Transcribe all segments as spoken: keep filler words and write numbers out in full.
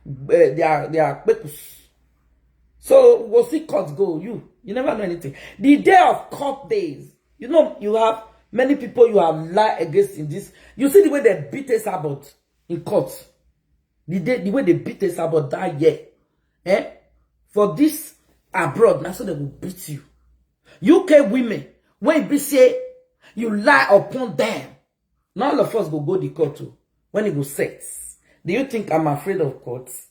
uh, their their purpose. So we go see court go. You you never know anything. The day of court days, you know, you have many people you have lied against in this. You see the way they beat us about in court. The day the way they beat us about that year, eh? For this abroad, now so they will beat you. U K women, when we say you lie upon them, now all of us go go the court too. When it go sex, do you think I'm afraid of courts?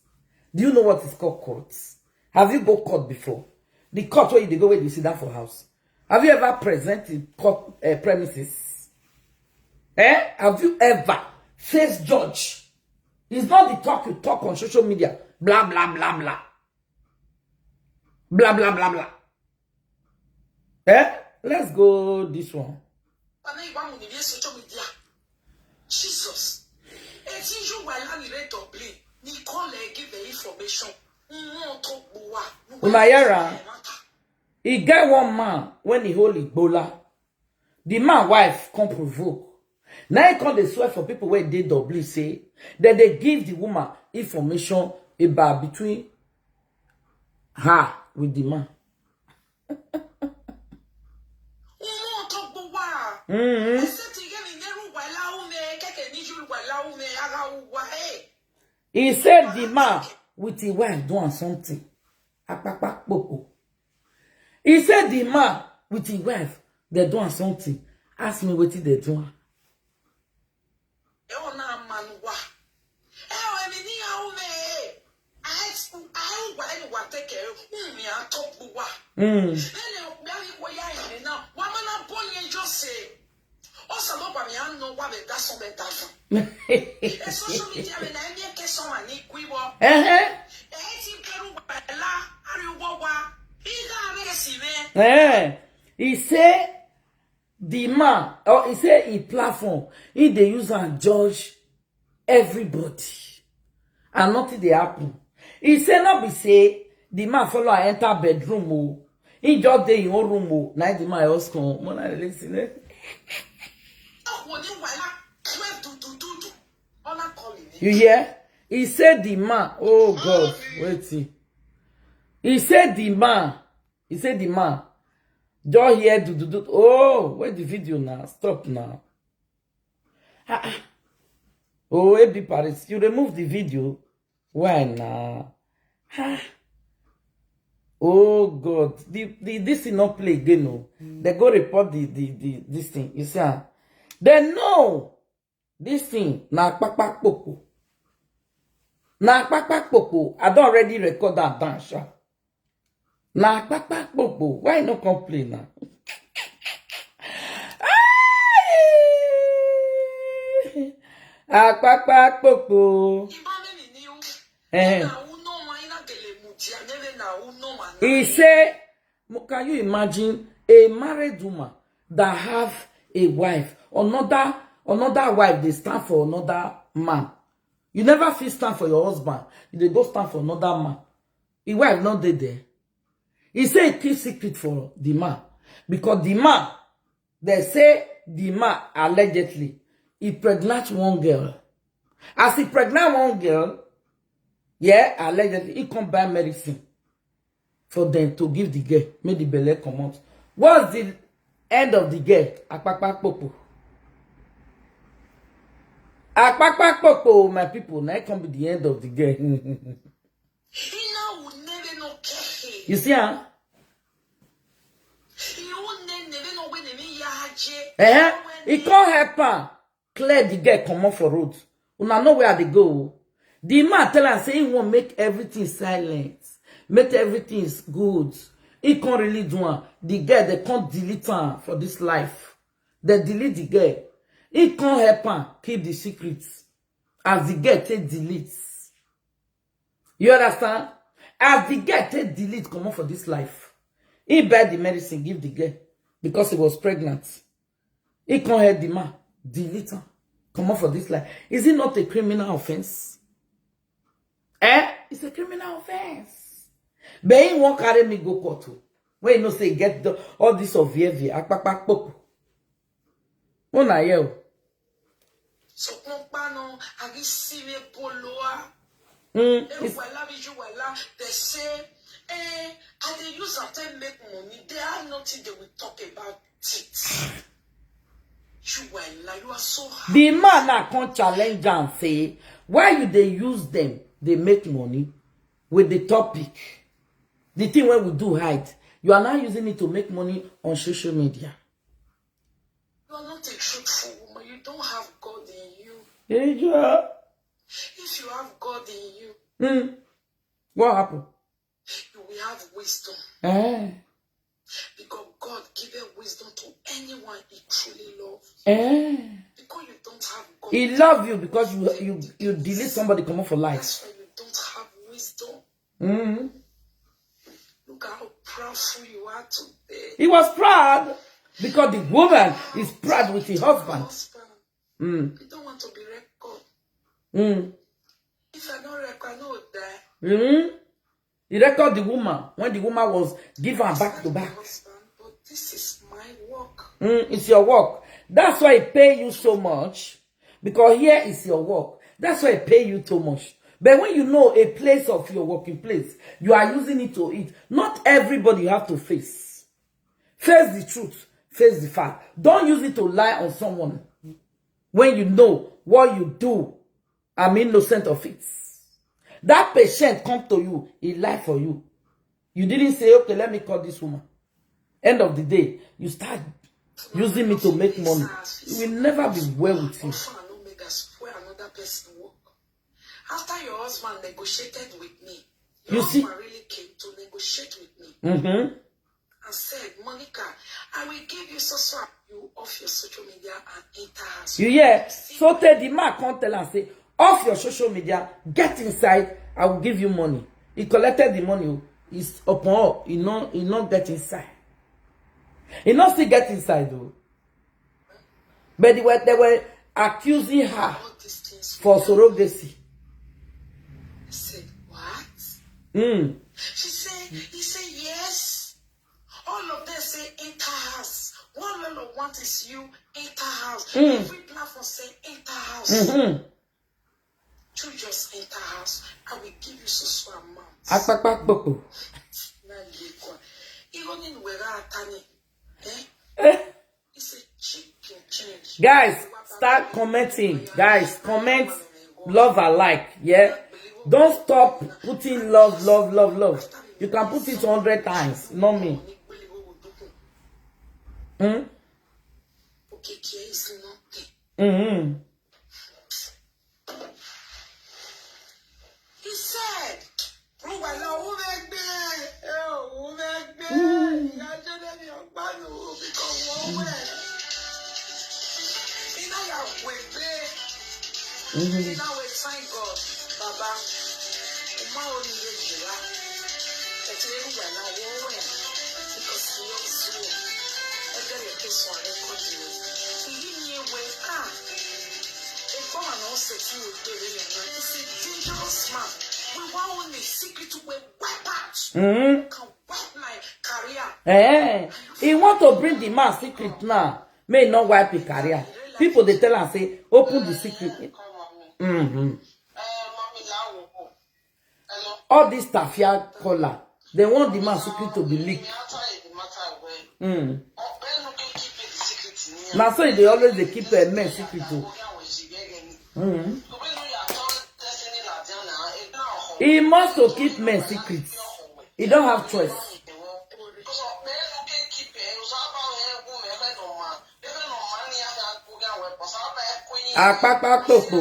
Do you know what is called courts? Have you go court before? The court where you dey go, where you sit down for house. Have you ever present in court uh, premises? Eh? Have you ever faced judge? It's not the talk you talk on social media. Blah blah blah blah. Blah blah blah blah. Eh? Let's go this one. Ana igba mu ni bi social media. Jesus. Eti ju wa la ni re Dublin. Ni call e give the information. Nwo to gbo wa. Una yara. E get one man when he hold Igbola. The man wife come provoke. Now he come dey swear for people where they Dublin say that they give the woman information about between her with the man. Nwo to gbo wa. Mm-hmm. Ese ti ge ni neru wa la ume, keke ni ju wa la ume, ara wa e. He said the man with his wife doing something. Apapa popo. He said the man with his wife, they doing something. Ask me what they doing. E o na manu wa. E o emi ni ya ume. Ai ai wa ni wa take care. Umi a to gbo wa. Mm. Ele o gba mi ko ya emi na. Wa ma na bo yen jo se. O sa lo ba mi a no wa be da so be da fun. E social media me na emi e ke so wa ni gwi wo. Eh eh. E ti keru wa la ari wo wa. Iga re si me. Eh. He say the man, or he say he platform, he dey use and judge everybody. And nothing dey happen. He say not be say the man follow her enter bedroom. Oh. He just dey in own room. Oh. Now the man else come. When I listen, eh? You hear? He said the man. Oh God, wait. He said the man. He said the man. Just hear do do do. Oh, where the video now? Stop now. Ah, ah. Oh, A B Paris, you remove the video. Why now? Ah. Oh God, the, the this thing not play again. No, they go report the the the this thing. You see, ah? They know this thing na papa popo. Na papa popo. I don't already record that dance. Sha. Na papa popo. Why not complain now? Apapa popo. Eh. He say, can you imagine a married woman that have a wife, another another wife they stand for another man? You never feel stand for your husband. You dey go stand for another man. His wife not dey there. He say he keep secret for the man because the man, they say the man allegedly he pregnant one girl. As he pregnant one girl, yeah, allegedly he come buy medicine for them to give the girl, make the belle come out. What's the end of the girl? Apapa popo. Apapa popo, my people. Now it can be the end of the girl. You see, huh? Eh, he can't help her clear the girl comot for road. Una know where they go. The man tell her say he want make everything silent, make everything is good. He can't really do am. The girl they can't delete her for this life. They delete the girl. He can't help her keep the secrets. As the girl take delete. You understand? As the girl take delete comot for this life, he buy the medicine give the girl because he was pregnant. He can't help the man delete her comot for this life. Is it not a criminal offense? Eh? It's a criminal offense. But he won't carry me go court o. When you know say get the, all this of V V, akpakpa kpoko. Una hear o. Sokpon pano, agi sime poloa. Mm, Eruwala, Yuwala, they say, eh, and they use am take make money. They have nothing they will talk about it. Yuwala, you are so hard. The man now come challenge and say, why you they use them? They make money with the topic. The thing when we do hide. You are now using it to make money on social media. You are not a truthful woman. You don't have God in you. Yeah. If you have God in you, Mm. What happened? You will have wisdom. Eh. Because God giveth wisdom to anyone he truly loves. Eh. Because you don't have God. He love you because you you you delete somebody come up for life. That's why you don't have wisdom. Mm. Look at how proudful you are today. He was proud because the woman is proud with her husband. Husband. Mm. You don't want to be record. Mm. If I don't record, I know that. Mm. He record the woman when the woman was given back to back. Husband, but this is my work. Mm, it's your work. That's why it pay you so much. Because here is your work. That's why it pay you so much. But when you know a place of your working place, you are using it to eat. Not everybody you have to face. Face the truth. Face the fact. Don't use it to lie on someone. When you know what you do, I'm innocent of it. That patient come to you, he lie for you. You didn't say, okay, let me call this woman. End of the day, you start using me to make money. It will never be well with you. Offer and Omega spoil another person work. After your husband negotiated with me, You your see- husband really came to negotiate with me Mm-hmm. and said, Monica, I will give you so so and you off your social media and enter house. You hear? So tell the man, come tell and say, off your social media, get inside, I will give you money. He collected the money. Oh. He's upon all. He not he not get inside. He not still get inside though. But they were they were accusing her All these things. For surrogacy. I said, what? Mm. She said, he said, yes. All of them say enter house. All of want is you enter house. Mm. Every platform say enter house. Mm-hmm. You just enter house. I will give you so so amount. Akpakpa kpokpo. Na lekwa. Even in Wera Atani, eh? Eh. It's a chicken change. Guys, start commenting. Guys, comment, love and like. Yeah. Don't stop putting love, love, love, love. You can put it hundred times. Not me. Hmm? Okeke is nothing. Mm-hmm. He said, Ruwala, who make me? Oh, who make me? Ìyá Jẹ́dẹ́ni ọ̀gbánu omi kan wọ́n wẹ̀. Iná yà wẹ̀ gbé. Iná wẹ̀, thank God. Bàbá, ọmọ onílé jìlá. Ẹ̀tí Ruwala wọ́n wẹ̀. Because he loves you. Ẹgbẹ́ rẹ̀ kẹsàn-án rẹ̀ kọ́ di rẹ̀. Èyí ni ewé. Ah. Ekpọma na ose ti ugbere ya na. He's a dangerous man. We want only secret to wipe out. Mm-hmm. Can wipe my career. Eh, he want to bring the man secret now. May not wipe his career. People they tell and say, open the secret. Mm-hmm. All this tafia caller, they want the man secret to be leaked. Mm. Now so they always they keep a men secret too. Mm. He must to keep men secrets. He don't have choice. Akpakpa kpokpo.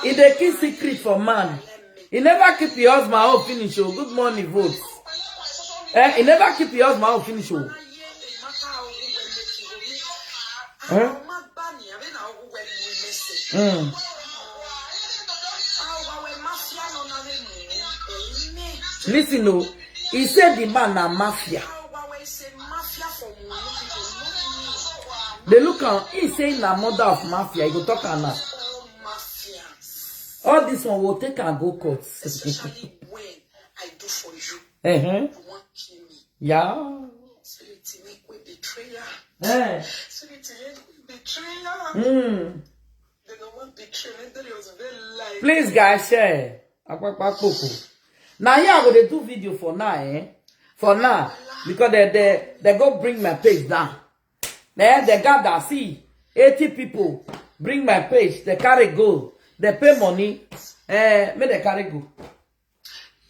He dey keep secret for man. He never keep your husband own finish. Oh, good morning, vote. Eh, he never keep your husband own finish. Oh. Eh? Mm. Listen, oh, he said the man na mafia. They look am, he say na mother of mafia. He go talk am now. All this one will take and go court. Especially when I do for you. Uh-huh. You want kill me. Yeah. Spirit make we betrayer. Eh. Spirit make we betrayer. Mm. They Please, guys, share. Akpakpa kpoko. Now here I go dey do video for now, eh? For now, because they they they go bring my page down. Eh, they gather, see, eighty people bring my page. They carry go. They pay money. Eh, make they carry go.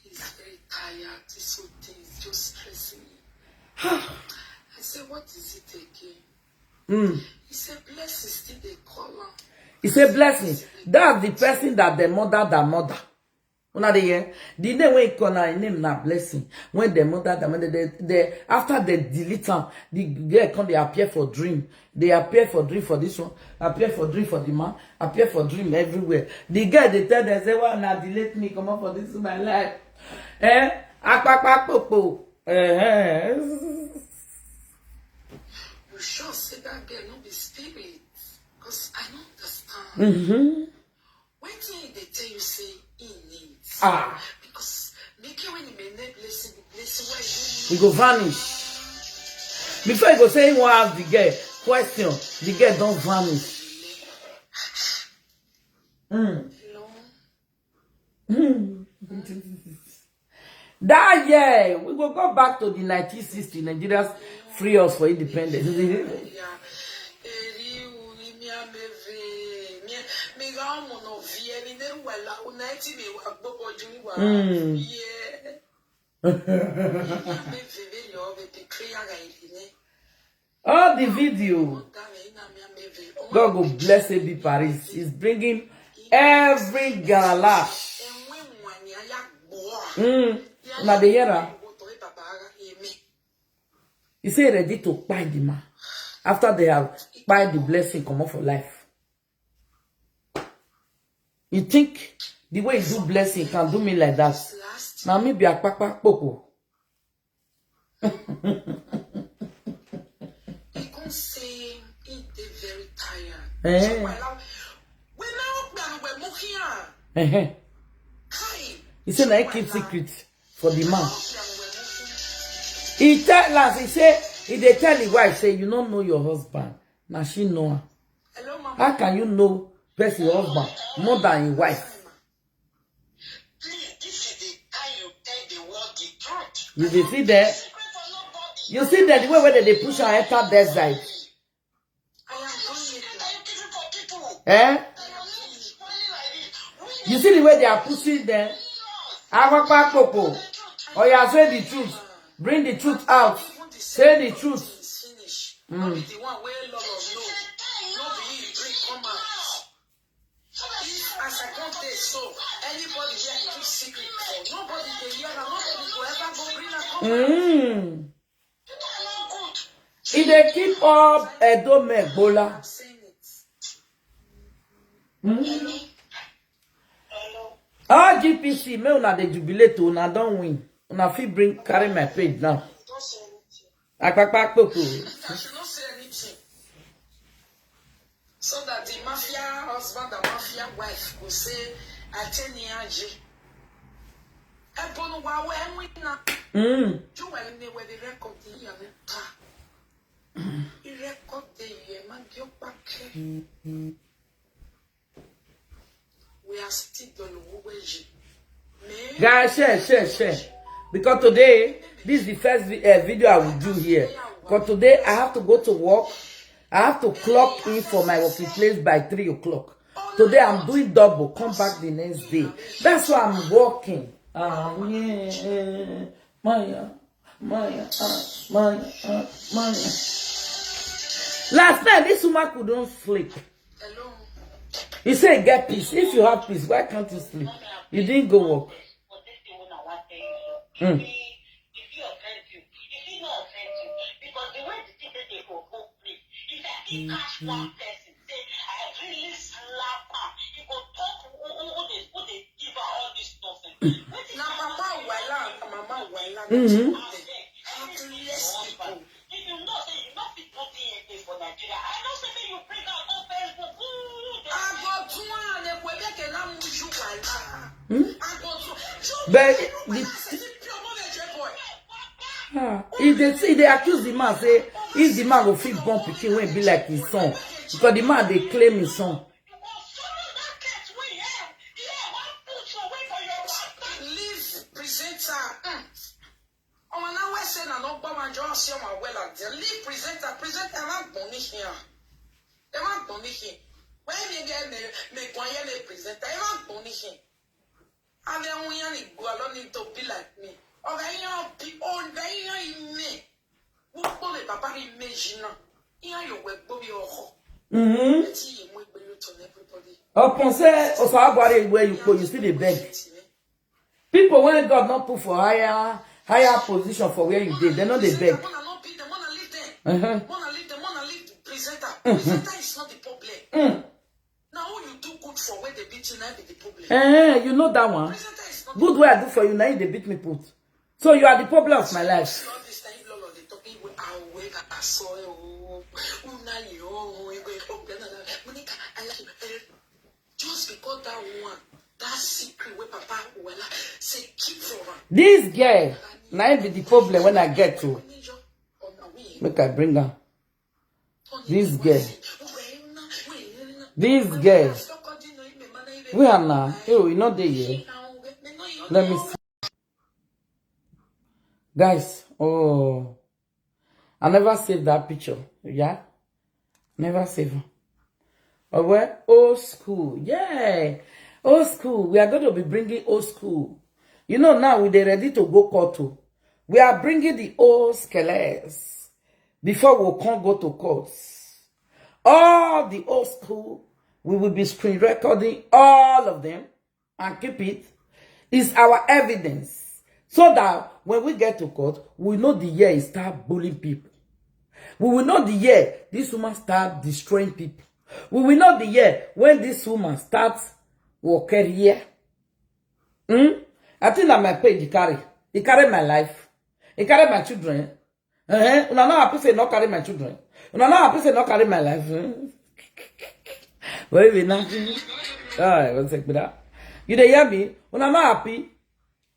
He's very tired. This whole thing is just stressing me. I said, "What is it again?" Mm. He said, "Blessing still dey call am." He said, "Blessing." That's the person that the mother, that mother. Una dey hear? The name wey he call na, him name na Blessing. When the mother, the mother, they, they, after they delete am, the girl come dey appear for dream. They appear for dream for this one, appear for dream for the man, appear for dream everywhere. The girl dey tell them say, "Why una delete me? Come out for this my life." Eh? Akpakpa kpoko. Eh. You sure say that girl no be spirit? 'Cause I no understand. Mm-hmm. Wetin he dey tell you say he need? Ah. Because make you when he may need blessing, the blessing why you We go vanish. Before you go say he wan ask the girl question, the girl don vanish. Mm. Hello. Mm. That year, we go go back to the nineteen sixty. Nigerians free us for independence. Yeah. Eri uri mi ameve. Mi, mi ga mo no vie mi ne wala una eti mi wa gbogbo ju wa. Mm. Yeah. Mi ameve ve yo ve pe prayer ga iri ne. All the video. God go bless A B Paris. He's bringing every galash. Mm. Una dey hear am? He say ready to kpai the man after they have kpai the blessing comot for life. You think the way you do blessing can do me like that? Now me be akpakpa kpoko. He come say he dey very tired. Eh. So we now, we now, we now, we now, Eh. Kai. He say na he keep secret for the man. He tell us, he say, he dey tell his wife say, "You no know your husband." Na she know am. Hello, mama. How can you know person husband more than his wife? Please, this is the time you tell the world the truth. You dey see there? Secret for nobody. You see there, the way where they dey push her enter that side. I am doing it. That you keeping for people. Eh? That you need money like this. You see the way they are pushing them? Akpakpa kpoko. Oya, say the truth. Bring the truth out. Say the truth. Finish. Mm. No be the one wey love no. No be him bring come out. If as I come dey so, anybody wey I keep secret for, nobody dey hear am, nobody go ever go bring am come out. Mm. E dey keep all Edo men gbola. I'm saying it. Mm. All G P C, make una dey jubilate o, una don win. Una fit bring, carry my page now. Akpakpa kpoko. I should not say anything. So that the mafia husband and mafia wife go say, "Ateni aji." Ebonu wa we enwina. Mm. You were in the, where the record the year later. The record the year, man, you back. We are still done. Guys, share, share, share. Because today, this is the first vi- uh, video I will do here. Because today, I have to go to work. I have to clock in for my working place by three o'clock. Today, I'm doing double. Come back the next day. That's why I'm working. Ah, yeah. Maya, Maya, ah, Maya, ah, Maya. Last night, this woman couldn't sleep. He said, "Get peace. If you have peace, why can't you sleep? You didn't go work." Mm. Na mama Wala, na mama Wala. Mm-hmm. Heartless people. I go do am, they go make a laugh. Hmm? I go do. But the, ah, if they see, they accuse the man, say, if the man go fit born pikin wey be like his son, because the man dey claim his son. Sir, mm. Ọmọ náà wẹ́ ṣe nànà gbọ́ máa jọ ṣe ọmọ àwẹ́ là dé. Leave presenter, presenter, ẹ má gbọ́n ní hin à. Ẹ má gbọ́n ní hin. Wẹ́n mi gẹ́ mi, mi gbọ́n yẹ́ mi presenter, ẹ má gbọ́n ní hin. Abẹ́ ń yán ní gbọ́ lọ ní to be like me. Ọ̀gá yán bí, ọ̀gá yán yìí mi. Gbogbo mi bàbá mi méjì náà. Yán yóò wẹ̀ gbóbi ọkọ̀. Ẹ tí yìí mú ìpinnu tó ní everybody. Upon say, Osabuari, where you go, you still dey beg. People when God not put for higher, higher position for where you dey, they no dey beg. Mona no be the Mona leave them. Uh-huh. Mona leave them. Mona leave the presenter. Presenter is not the problem. Now who you do good for where they beat you, now be the problem. Eh, you know that one. Presenter is not Good way I do for you, now you dey beat me put. So you are the problem of my life. All this time, Lolo, they talking with our way. I saw you. Una yo, Monica, I like you. Eh, Just because that one, that secret where Papa Uwela say keep for her. This girl, now be the problem when I get to. Make I bring her. This girl. This girl. Where am I? Oh, you not there yet. Let me see. Guys, oh, I never saved that picture. Yeah? Never save am. Oh, well, old school. Yeah. Old school. We are going to be bringing old school. You know, now we dey ready to go court too. We are bringing the old skeletons before we can go to court. All the old school, we will be screen recording all of them and keep it. It's our evidence. So that when we get to court, we know the year he start bullying people. We will know the year this woman start destroying people. We will know the year when this woman starts working here. Hmm? I think that my page he carry. He carry my life. He carry my children. Uh-huh. Una not happy say not carry my children. Una not happy say not carry my life. Hmm? Well, we not. All right, one sec, brother. You dey hear me? Una not happy?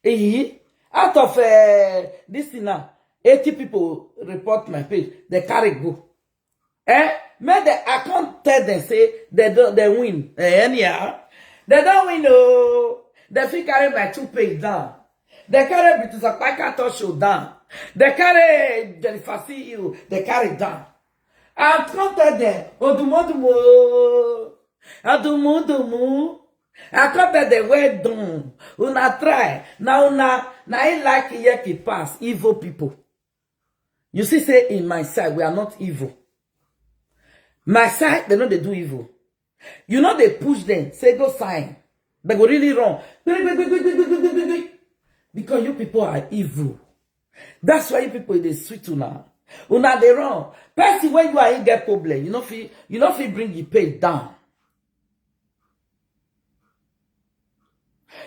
Eh, out of uh, this thing now, eighty people report my page. They carry go. Eh? Make the I can't tell them say they don't they win. Eh, anyhow. They don't win, oh. They fit carry my two page down. They carry Beatrice Akpaka talk show down. They carry Jennifer C E O. They carry down. I can't tell them. Odumodumo. Adumudumu. I can't tell them well done. Una try. Now una now I like yeki pass evil people. You see, say in my side, we are not evil. My side, they know they do evil. You know they push them, say go sign. They go really wrong. Because you people are evil. That's why you people they sweet una. Una they wrong. Person when you are in get problem, you know feel you know feel bring the pain down.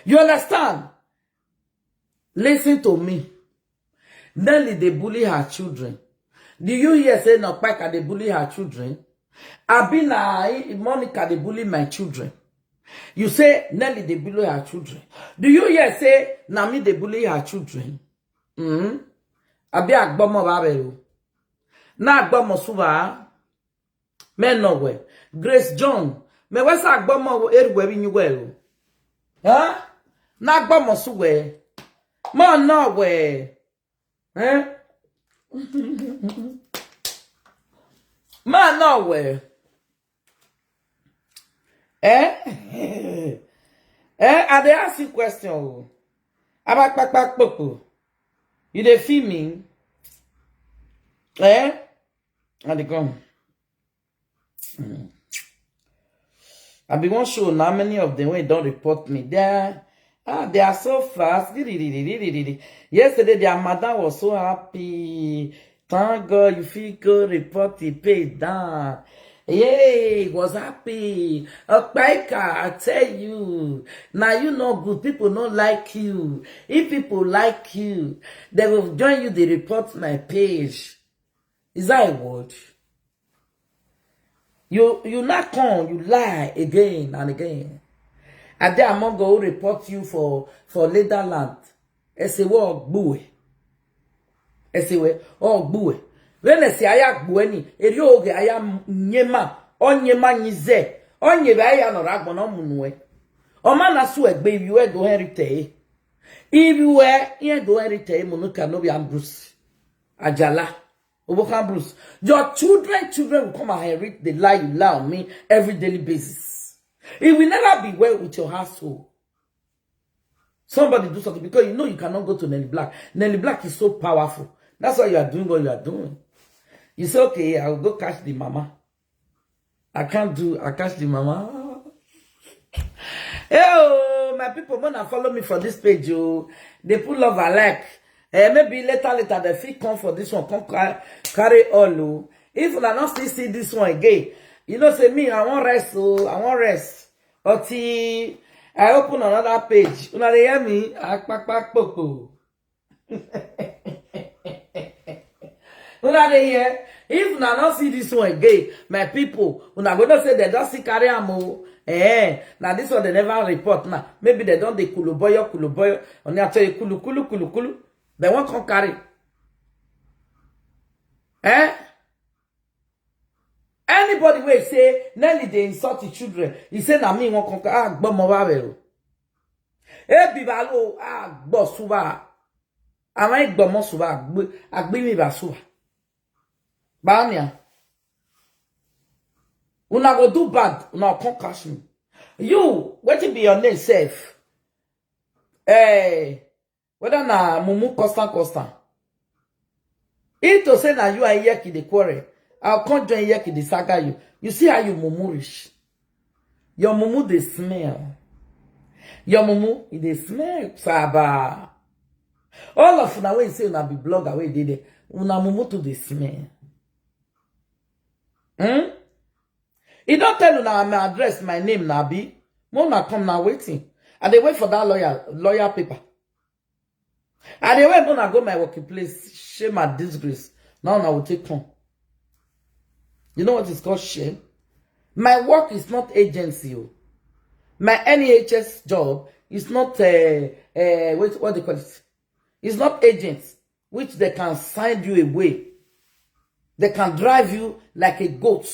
You understand? Listen to me. Nelly they bully her children. Do you hear say no Paka they bully her children? Abina Monica they bully my children. You say Nelly they bully her children. Do you hear say Nami they bully her children? Hmm? Abi agbomo ba be o. Na agbomo suba. Me no we. Grace John. Me we sa agbomo wo eru we bi nyu we o. Huh? Na agbomo su we. Mo no we. Eh? Ma no we. Eh? Eh? I dey ask you question. Abakpakpakpokpo. You dey feel me? Eh? I dey come. Hmm. I be one show now. Many of them when don't report me. They are ah, they are so fast. Yesterday, their mother was so happy. Thank God you feel go report the pay down. Yay, was happy. Okpaika, I tell you. Now you know good. People don't like you. If people like you, they will join you. They report my page. Is that a word? You you not come, you lie again and again. I dey among who report you for for Netherlands. Ese wo gbue. Ese we o gbue. When ese aya gbue ni, eri oge aya nyema, o nyema nyize. O nyebe aya no ragbo no munue. O ma na su egbe you e go henry te. If you were here, do anything, Monica, no be Ambrose. Ajala. Obokan Bruce. Your children, children will come and inherit the lie you lie on me every daily basis. It will never be well with your household. Somebody do something because you know you cannot go to Nelly Black. Nelly Black is so powerful. That's why you are doing what you are doing. You say, "Okay, I will go catch the mama." I can't do, I catch the mama. Hey, oh, my people, wanna follow me for this page, oh. They put love and like. Eh, maybe later, later, they fit come for this one, come ca-, carry all, oh. If una not still see this one again, you know, say me, I want rest, oh, I want rest. Until I open another page. Una dey hear me? Akpakpakpokpo. Una dey hear? If una no see this one again, my people, una go know say dem don still carry am o. Eh, na this one dem never report now. Maybe dem don dey kuluboyo, kuluboyo. Oni ato e kulu, kulu, kulu, kulu. Dem wan come carry. Eh? Anybody wey say Nelly dey insult the children, he say na me wan come carry. Ah, gbomo wa we o. E bi ba lo, ah, gbo suba. Ama e gbomo suba, agbe, agbe mi ba suba. Ba mi a. Una go do bad, una come catch me. You, wetin be your name sef? Eh, whether na mumu constant, constant. If to say na you and Iyeki dey quarrel, I'll come join Iyeki dey saga you. You see how you mumu reach. Your mumu dey smell. Your mumu, e dey smell, saba. All of una wey say una be blogger wey dey there, una mumu too dey smell. Hmm? E don tell una my address, my name na abi. Make una come na wetin. I dey wait for that lawyer, lawyer paper. I dey wait make una go my working place. Shame and disgrace. Now una will take come. You know what is called shame? My work is not agency o. My N H S job is not, uh, uh, what, what they call it? It's not agents which they can send you away. They can drive you like a goat.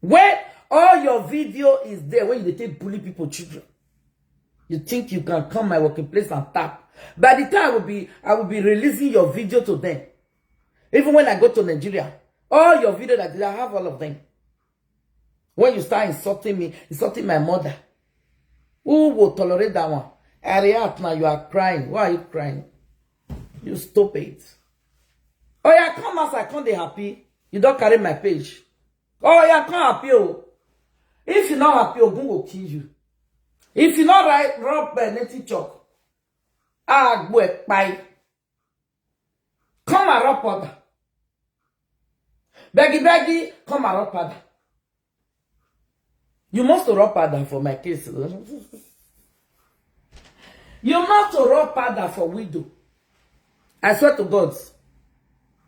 When all your video is there, when you dey take bully people children, you think you can come my working place and tap. By the time I will be, I will be releasing your video to them. Even when I go to Nigeria, all your video that I have all of them. When you start insulting me, insulting my mother, who will tolerate that one? I react now, you are crying. Why are you crying? You stupid. Oh yeah, come as I come, they happy. You don't carry my page. Oh yeah, come happy, oh. If you not happy, Ogun will kill you. If you not right, rub by native chalk. Ah, boy, bye. Come and rub powder. Beggy, beggy, come and rub powder. You must to rub powder for my case. You must to rub powder for widow. I swear to God,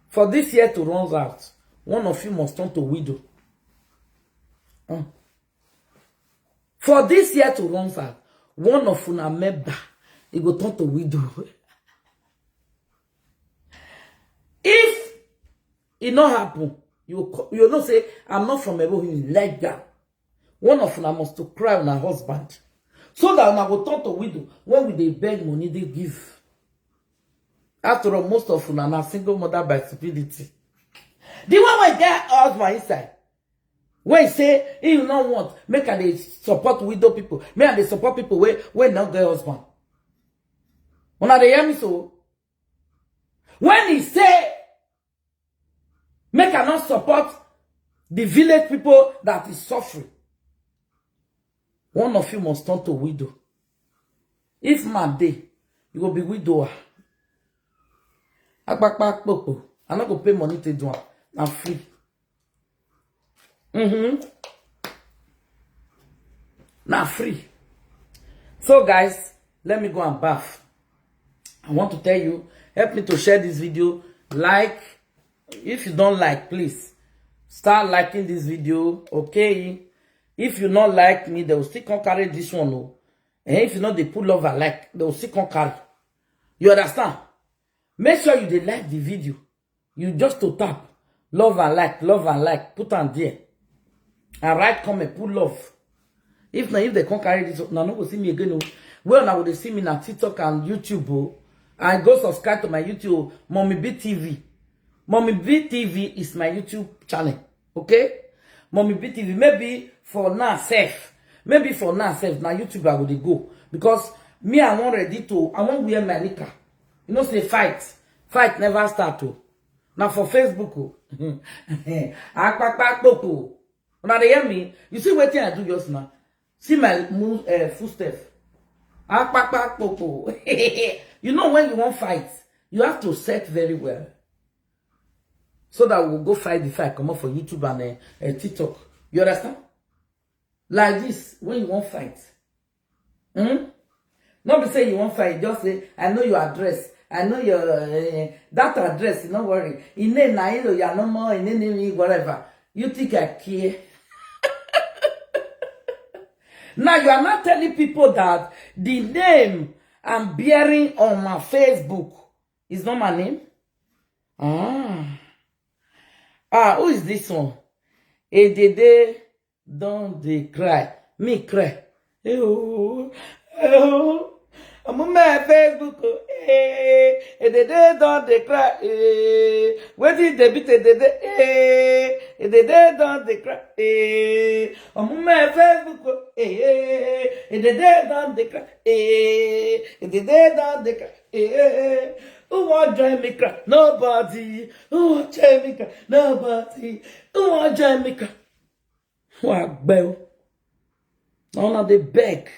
for this year to run out, one of you must turn to widow. Mm. For this year to run out, one of una member, e go turn to widow. If e no happen, you co-, you know say I'm not from Ebo Hill, like that. One of una must to cry on her husband, so that una go turn to widow when we dey beg money, they give. After all, most of una na single mother by stupidity. The one wey get husband inside, wey say he no want make I dey support widow people, make I dey support people wey, wey no get husband. Una dey hear me so? When he say make I not support the village people that is suffering, one of you must turn to widow. If man dey, you go be widower. Akpakpa kpokpo. I no go pay money to do am. Na free. Mm-hmm. Na free. So guys, let me go and bath. I want to tell you, help me to share this video. Like, if you don't like, please start liking this video, okay? If you not like me, they will still come carry this one, oh. And if you know they put love and like, they will still come carry. You understand? Make sure you dey like the video. You just to tap love and like, love and like, put am there. And write comment, put love. If not, if they come carry this, now no go see me again, oh. Well, now they see me on TikTok and YouTube. Oh. I go subscribe to my YouTube, Mommy B T V. Mommy B T V is my YouTube channel. Okay? Mommy B T V. Maybe for now, safe. Maybe for now, safe. Now YouTube I will go. Because me, I want ready to, I want wear my knicker. You know, say fight. Fight never start to. Now for Facebook. Oh. Akpakpa kpoko. Now they hear me. You see what I do just now? See my move, uh, footstep. Akpakpa kpoko. You know when you want fight, you have to set very well. So that we'll go fight before I come up for YouTube and uh, uh, TikTok. You understand? Like this, when you want fight. Hmm? Not be say you want fight, just say, I know your address. I know your uh, that address, no worry. In name na you are no more, in name whatever. You think I care? Now you are not telling people that the name I'm bearing on my Facebook is not my name. Ah. Ah, who is this one? Edede don dey cry. Me cry. Eh oh, eh oh. I'm on my Facebook. Oh, eh, eh, they, they don't they cry. Eh, where did they beat it? They, they, eh, eh, they, they don't they cry. Eh, I'm on my Facebook. Oh, eh, eh, eh, they, they don't they cry. Eh, eh, they, they don't they cry. Eh, eh, eh. Who want join me cry? Nobody. Who want join me cry? Nobody. Who want join me cry? Who are bell? Now they beg.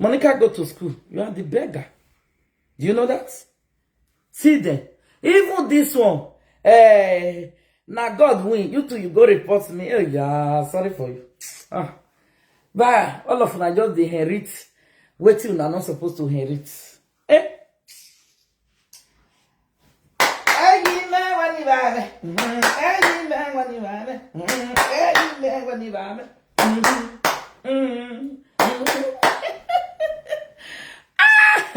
Monica go to school. You are the beggar. Do you know that? See them. Even this one. Eh, now God win. You too, you go report me. Oh yeah, sorry for you. Ah. But all of una just dey inherit wetin una not supposed to inherit. Eh? Eyi me wani ba me. Mhm. Eyi me wani ba me. Mhm. Eyi me wani ba me. Mhm. Mhm. Ah!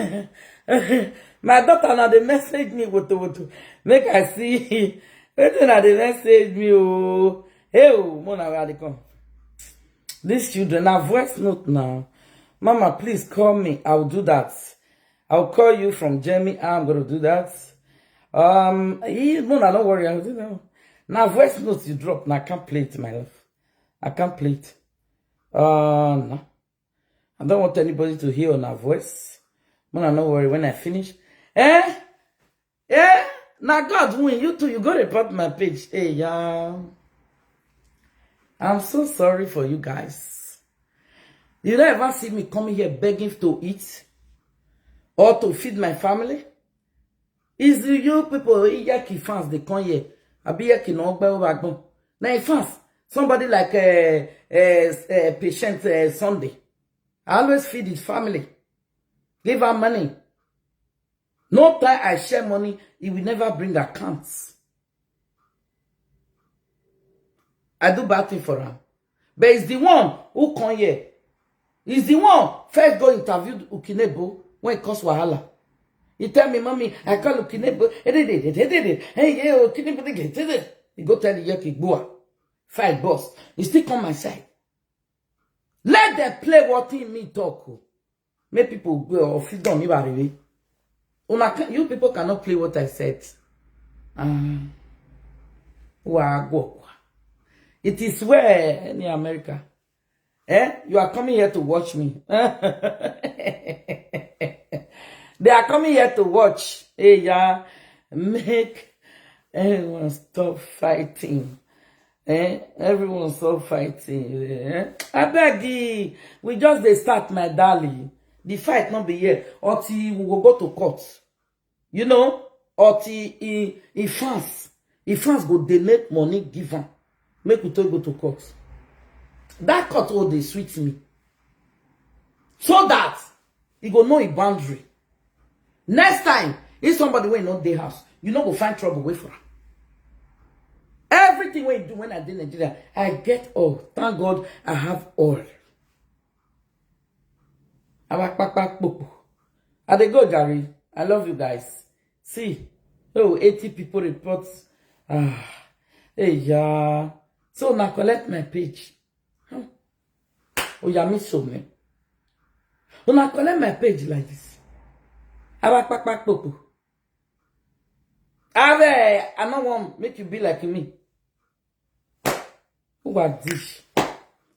My daughter now they message me woto woto. Make I see. Wetin na dey message me oh. Hey oh, Mona, where they come? These children, na voice note now. Mama, please call me. I'll do that. I'll call you from Jamie. I'm gonna do that. Um, he, Mona, don't worry. I'll do that. Now voice notes you drop. Now I can't play it, my love. I can't play it. Uh, no. I don't want anybody to hear on her voice. Mona, no worry when I finish. Eh? Eh? Now God win you too. You go report my page. Hey, yeah. I'm so sorry for you guys. You don't ever see me coming here begging to eat or to feed my family. Is you people, Iyeki fans, they come here. I be Iyeki no backbone. Now in fans, somebody like uh, uh, uh, patient uh, Sunday. I always feed his family. Give her money. No time I share money, he will never bring accounts. I do bad thing for him. But it's the one who come here. He's the one first go interview Ukinebo when it cause wahala. He tell me, Mommy, I call Ukinebo. Hey, yeah, Ukinebo, he go tell the Yeki Gbua. Fight boss. He still come my side. Let them play what he me talk. Oh. Make people go or fit down me. Una can, you people cannot play what I said. Um, it is where in America. Eh? You are coming here to watch me. They are coming here to watch. Hey, yeah. Make everyone stop fighting. Eh? Everyone stop fighting. Eh? I beg you. We just they start, my darling. The fight not be here. Until we will go to court. You know, or the in, in France, in France go they make money give am. Make we take go to court. That court oh they sweet me. So that he go know a boundary. Next time, if somebody wey no dey house, you no go find trouble wait for am. Everything wey you do when I dey Nigeria, I get all. Thank God I have all. Our papa popo. I dey go, Gary. I love you guys. See, oh, eighty people report. Ah, hey, yeah. So now collect my page. Hmm. Oh, yeah, me so me. Una collect my page like this. Abakpakpakpoko. Ave, I no want make you be like me. Who are this?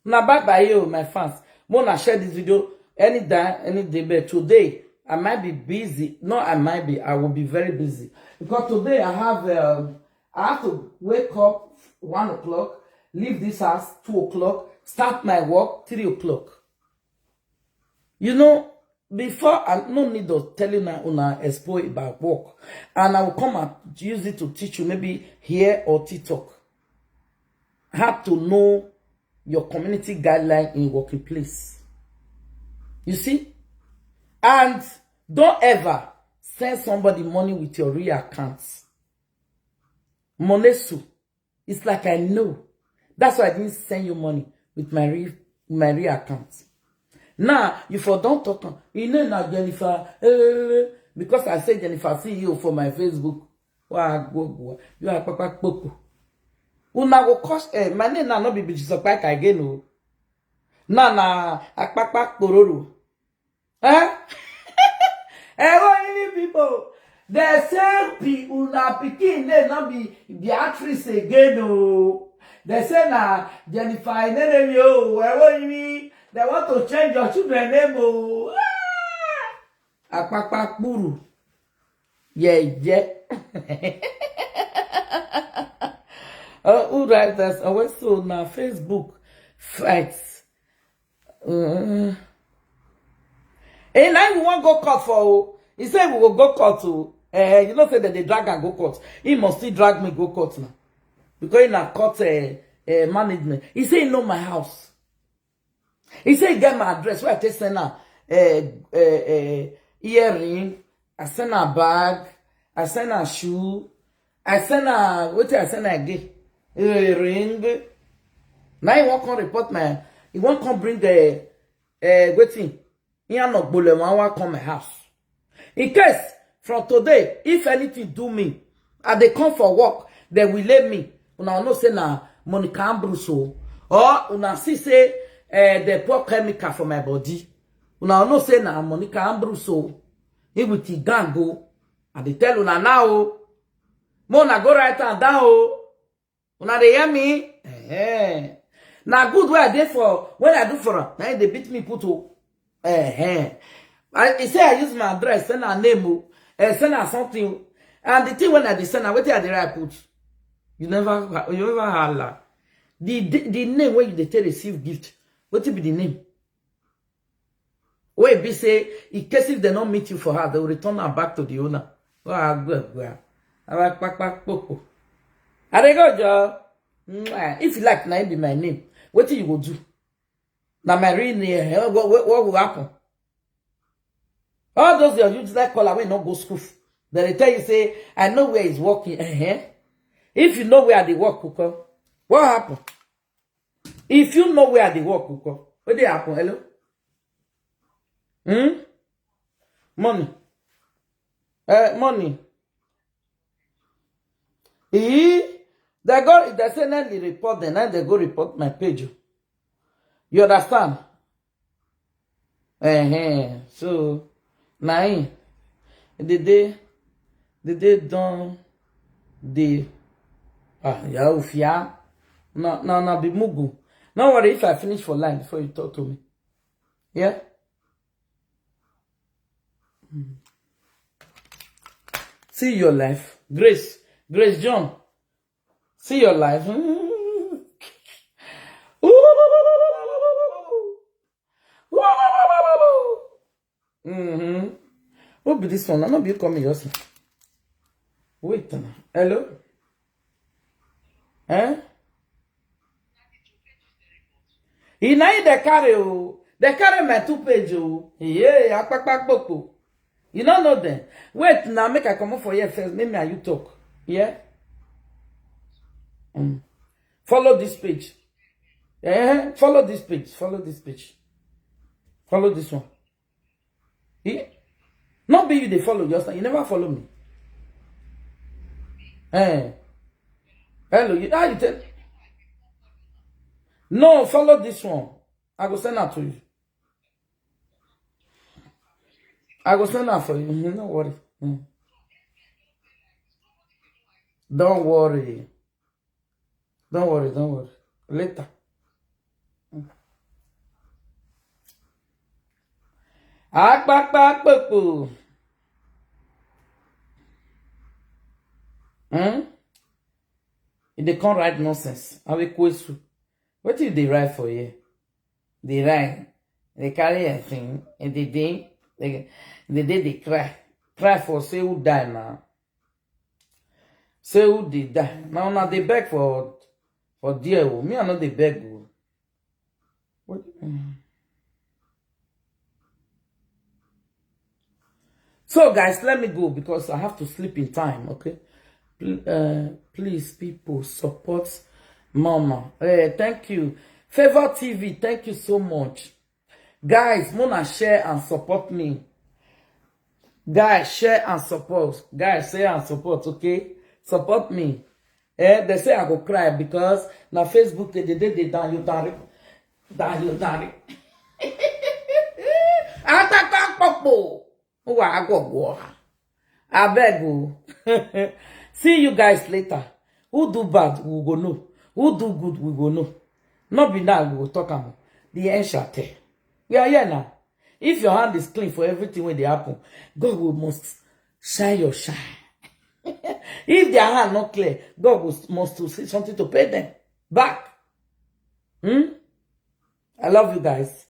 Now bye bye you, my fans. Mona share this video any day, any day. But today I might be busy. No, I might be. I will be very busy because today I have um, I have to wake up one o'clock, leave this house two o'clock, start my work three o'clock. You know, before I no need to tell you now, una expo about work, and I will come and use it to teach you maybe here or TikTok how to know your community guideline in working place. You see, and don't ever send somebody money with your real accounts. Monesu, it's like I know. That's why I didn't send you money with my real my real account. Now you for don't talk am. You know now Jennifer, eh, because I say Jennifer C E O for my Facebook. Wa go go. You are papa kpoko. Una go cost eh, my name now not be Jesus Christ again. Oh. Now na akpakpa kpororo. Eh? Ewo Imi people, they say be una pikin name no be Beatrice again o. They say na Jennifer Enenemi o. Ewo Imi, they want to change your children name o. Ah! Akpakpa kpuru. Yeah, yeah. Oh, who write this? Oh, so now Facebook fights. Mm. And now we won't go court for. Oh. He said we will go court to. Uh, you know, say that they drag and go court. He must still drag me go court now because in a court uh, uh, management. He said he know my house. He said he get my address where I take send her uh, uh, uh, earring, I send her bag, I send her shoe, I send her what I send her again, earring. Now he won't come report my. He won't come bring the uh, waiting. He no gbole wan wan come my house. In case from today, if anything do me, I dey come for work, they will lay me. Una know say na Monica Ambrose o. Or una see say uh, they pour chemical for my body. Una know say na Monica Ambrose o. He with the gang o. I dey tell una now o. Mo na go write am down o. Una dey hear me? Eh. Na good wey I dey for when I do for am. Na him dey beat me put o. Eh. I, he say I use my address, send her name o. Eh, send her something o. And the thing when I dey send her, wetin I dey write put? You never you never hala. The, the the name wey you dey take receive gift, wetin be the name? Wey be say in case if dem no meet you for house, dem go return am back to the owner. Wa gbegbe. Awa kpakpa kpoko. I dey go jo. Mwah. If you like, na im be my name. Wetin you go do? Na my real name. Eh, what, what, what will happen? All those your useless caller wey no go school. Dem dey tell you say I know where he's working. Eh. If you know where I dey work, Kuko, what happen? If you know where I dey work, Kuko, what dey happen? Hello? Hmm? Money. Uh, money. He, they go, if they say let me report, then they go report my page. You understand? Uh-huh. So, na him. The day, the day don the ah, yeah, ufia. No, no, no, be mugu. No worry if I finish for line before you talk to me. Yeah? Mm. See your life. Grace. Grace John. See your life. Mm-hmm. Who be this one? I no be you call me yourself. Wait now. Hello? Eh? He na him dey carry o. Dey carry my two page o. Yeah, akpakpa kpokpo. You no know them. Wait now, make I comot for here first. Make me and you talk. Yeah? Mm. Follow this page. Eh? Follow this page. Follow this page. Follow this one. Eh? Not be you dey follow yourself. You never follow me. Eh. Hello, you, how you tell? No, follow this one. I go send that to you. I go send am for you. Mhm, no worry. Mm. Don't worry. Don't worry, don't worry. Later. Mm. Akpakpa kpokpo. Hmm? If they can't write nonsense, I will quiz you. What if they write for you? They write. They carry a thing. And they dey, they, they dey, they cry. Cry for say who die now. Say who dey die. Now, now they beg for, for dear. Oh. Me, I know they beg. Oh. What? Mm. So, guys, let me go because I have to sleep in time, okay? Pl- uh, please, people, support Mama. Eh, thank you. Favor T V, thank you so much. Guys, mona share and support me. Guys, share and support. Guys, share and support, okay? Support me. Eh, they say I go cry because na Facebook they dey dey down you down down you down. Atata popo. Wa agwagwa. Abeg o. See you guys later. Who do bad, we go know. Who do good, we go know. Not be now we go talk am. The end shall tell. We are here now. If your hand is clean for everything when they happen, God will must shine your shine. If their hand not clear, God will must to say something to pay them back. Hmm? I love you guys.